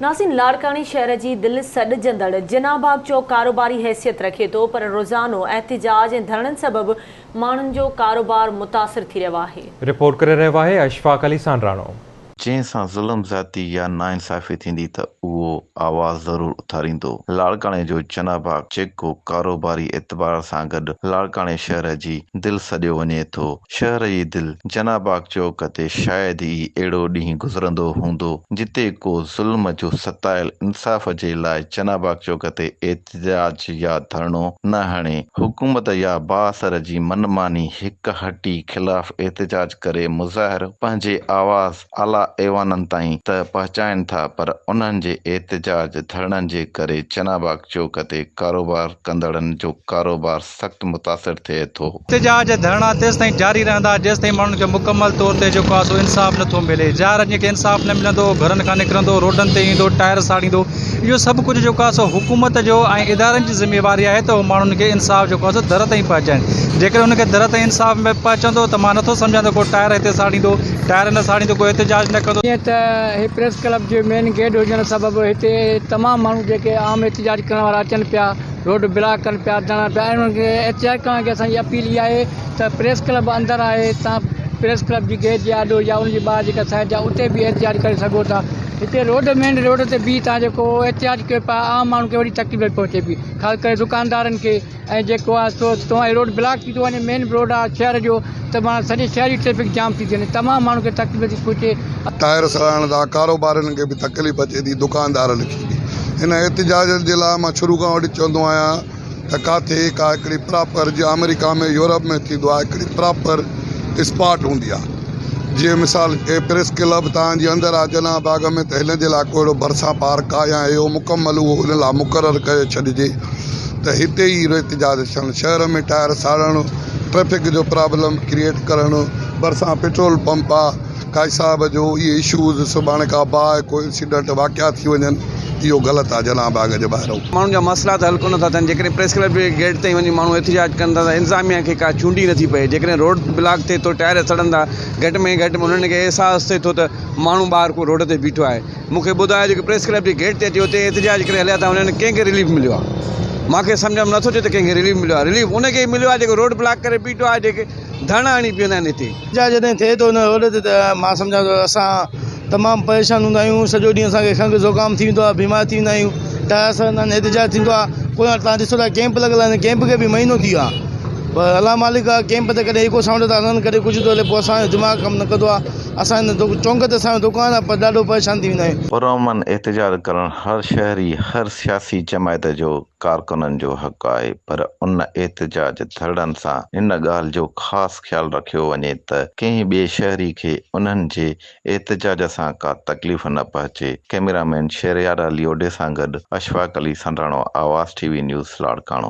ناظرين لاڙڪاڻي شهر جي دل سڏجندڙ جناح باغ چوڪ ڪاروباري حيثيت رکي ٿو پر روزانو احتجاج ۽ ڌرڻن سبب ماڻهن جو ڪاروبار متاثر ٿي رهيو آهي. رپورٽ ڪري رهيو آهي اشفاق علي سانڊراڻو. جنهن سان ظلم زيادتي يا ناانصافي ٿيندي ته اهو آواز ضرور اٿاريندو. لاڙڪاڻي جو جناح باغ جيڪو ڪاروباري اعتبار سان گڏ لاڙڪاڻي شهر جي دل سڏيو وڃي ٿو. شهر جي دل جناح باغ چوڪ تي شايد ئي اهڙو ڏينهن گذرندو هوندو جتي ڪو ظلم جو ستايل انصاف جي لاء جناح باغ چوڪ تي احتجاج يا ڌرڻو نه هڻي حڪومت يا بااثر جي من ماني هڪ هٽي خلاف احتجاج ڪري مظاهر پنهنجي آواز اعليٰ ايوانن تائين ته پهچائين ٿا پر انهن جي احتجاج ڌرڻن جي ڪري چناباغ چوڪ تي ڪاروبار ڪندڙن جو ڪاروبار سخت متاثر ٿئي ٿو. احتجاج ڌرڻا تيستائين جاري رهندا جيستائين ماڻهن کي مڪمل طور تي جيڪو آهي سو انصاف نٿو ملي. ظاهر آهي جنهن کي انصاف نه ملندو اهو گهرن کان نڪرندو روڊن تي ايندو ٽائر ساڙيندو اهو سڀ ڪجهه جيڪو آهي سو حڪومت جو ۽ ادارن جي ذميواري آهي ته هو ماڻهن کي انصاف جيڪو آهي سو در تائين پهچائين جيڪڏهن انهن کي در تائين انصاف پهچندو ته مان نٿو سمجهان ته ڪو ٽائر هتي ساڙيندو ٽائر نه ساڙيندو ڪو احتجاج نه ڪندو. جيئن ته هي پريس ڪلب جو مين گيٽ هجڻ سبب هتي تمام ماڻهو جيڪي عام احتجاج ڪرڻ وارا اچن پيا روڊ بلاڪ ڪن پيا ڌرڻا پيا انهن کي احتجاج ڪرڻ کي اسان جي اپيل اها آهي ته پريس ڪلب اندر آهي تان پريس ڪلب جي گيٽ جي آڏو يا ان جي ٻاهر جيڪا سائيڊ آهي اتي به احتجاج ڪري سگهو ٿا هتي روڊ مين روڊ تي بيهي تان جيڪو احتجاج ڪيو پيا عام ماڻهن کي وڏي تڪليف پهچي پئي خاص ڪري دڪاندارن کي ۽ جيڪو آهي سو توهان هي روڊ بلاڪ ٿي ٿو وڃي مين روڊ آهي شهر جو ته معنيٰ سڄي شهر جي ٽريفڪ جام ٿي ٿي وڃي تمام ماڻهن کي تڪليف ٿي پهچي. ٽائر سڙائڻ سان ڪاروبارين کي به تڪليف اچي ٿي دڪاندارن کي به هن احتجاج جي لاء مان شروع کان وٺي چوندو آهيان ته ڪاٿي ڪا هڪڙي پراپر جيئن آمريڪا ۾ يورپ ۾ ٿيندو آهي هڪڙي پراپر اسپاٽ هوندي آهي جيئن مثال هي پريس ڪلب تان جي اندر آهي جناح باغ ۾ ته هن جي لاء ڪو اهڙو ڀرسان پارڪ آهي يا اهو مڪمل اهو ان لاء مقرر ڪري ڇڏجي ته هتي ئي احتجاج ٿيڻ شهر ۾ ٽائر ساڙڻ ٽريفڪ جو پرابلم ڪريئيٽ ڪرڻ ڀرسان پيٽرول پمپ آهي قائد صاحب جو اهي اشوز سڀاڻي ڪا باهه ڪو انسيڊنٽ واقعا ٿي وڃن اهو غلط آهي جناح باغ جي ٻاهرئون. ماڻهن جا مسئلا ته حل ڪونه ٿا ٿين جيڪڏهن پريس ڪلب جي گيٽ تائين وڃي ماڻهو احتجاج ڪن ٿا ته انتظاميا کي ڪا چونڊي نٿي پئي جيڪڏهن روڊ بلاڪ ٿئي ٿو ٽائر سڙن ٿا گهٽ ۾ گهٽ انهن کي احساس ٿئي ٿو ته ماڻهو ٻاهر ڪو روڊ تي بيٺو آهي مون کي ٻڌايو جيڪي پريس ڪلب جي گيٽ تي اچي اتي احتجاج ڪري هليا ٿا وڃن ڪنهن کي رليف مليو آهي مان کي سمجهه ۾ نٿو اچي ته ڪنهن کي رليف مليو آهي رليف ان کي ئي مليو آهي جيڪو روڊ بلاڪ ڪري بيٺو آهي جيڪي ڌرڻا هڻي بيهندا آهن هتي. احتجاج جڏهن ٿئي ٿو ان روڊ تي ته مان سمجهان ٿو اسان تمام پريشان هوندا آهيون سڄو ڏينهن اسان کي کنگهه زڪام ٿي ويندو آهي بيمار ٿي ويندا آهيون ٽائر سڙندا آهن احتجاج ٿيندو آهي ڪو نه تان ڏسو ٿا ڪيمپ لڳل آهن ڪيمپ کي به مهينو ٿي ويو آهي پر الله مالڪ آهي ڪيمپ تي ڪڏهن ايڪو سائونڊ ٿا هلن ڪڏهن ڪجهه ٿو هلي پوء اسان جو دماغ ڪم نه ڪندو آهي اسان هن چونڪ تي اسان جو دڪان آهي پر ڏاڍو پريشان ٿي ويندا آهيون. پرامن احتجاج ڪرڻ هر شهري هر سياسي جماعت جو ڪارڪنن جو حق آهي پر ان احتجاج ڌرڻن سان ان ڳالهه جو خاص خيال رکيو وڃي ته ڪنهن ٻئي شهري کي انهن جي احتجاج سان ڪا تڪليف نه پهچي. ڪئميرا مين شهريار علي اوڍي سان گڏ Ashfaq Ali Sandhano, Awaz T V news, Larkana.